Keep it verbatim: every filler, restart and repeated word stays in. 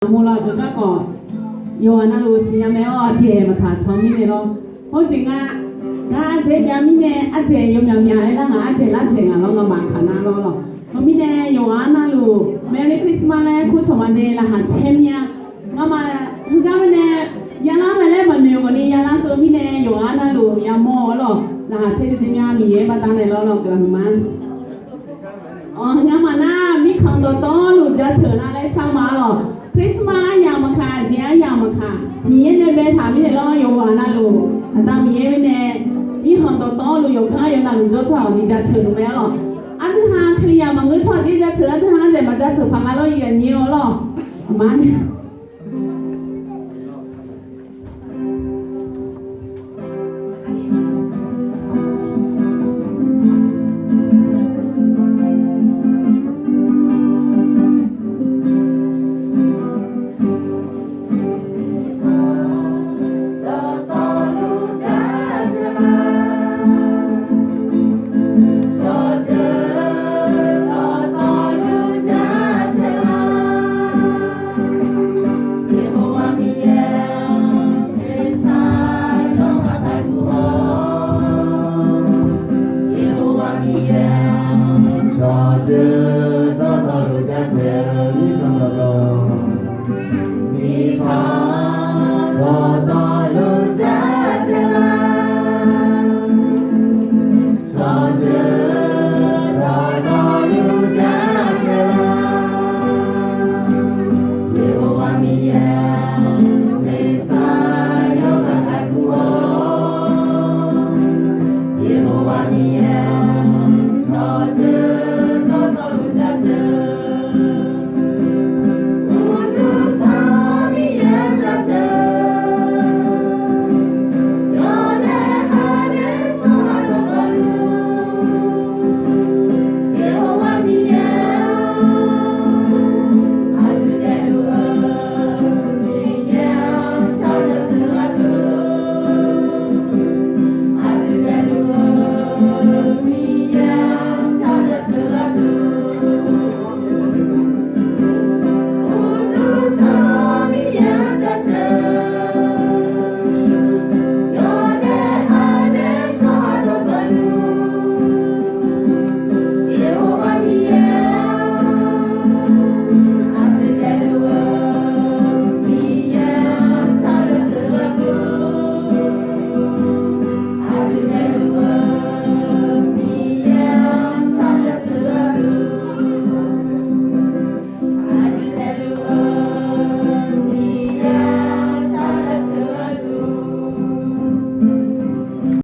Maqmuiq laf-euq garkawv, yawqghaq navluf siqnya mae-awr, aqjeq maqtaq tsanq mirnae lawr. Hawr jeq nga, ngar ardzaeq jav mirnae ardzaeq yawmyaq myaq laer lar ngaq, ardzaeq lardzaeq ngaq lawr, ngamaf kaq nar lawr lawq. Heumirnae yawqghaq navluf Merry Christmas laer kur cawq maqdae laqkhaq caer mir-a. Ngamaf heugar mirnae yalar mae laer maqnoeq ghawqni yalar keuv mirnae yawqghaq navluf yamawr-awr lawq, laqkhaq caer duidui mya Miqyaer baqdanae lawr lawq guiqlanq huiqma. Ngamaf nar mirkhanq dawqtawvluf jaceuq lar laer shar ma-a lawq. Christmas aryamq maqkaq, aqjeq aryamq maqkaq, Miqyaer nae baetaq mirnae lawr, yawqghaq navluf aqda Miqyaer mirnae mirkhanq dawqtawvluf yawqgar yawqnavluf jawr tsawrhaq-awq ni jaceuq luf mae-a lawq. Aqdui ha Kalizaq maqngeur tsawrhaq jir jaceuq, aqdui ha ardzaeq maqjaceuq paq nga lawr, iqghaq nyir-awr lawq. Aqma ni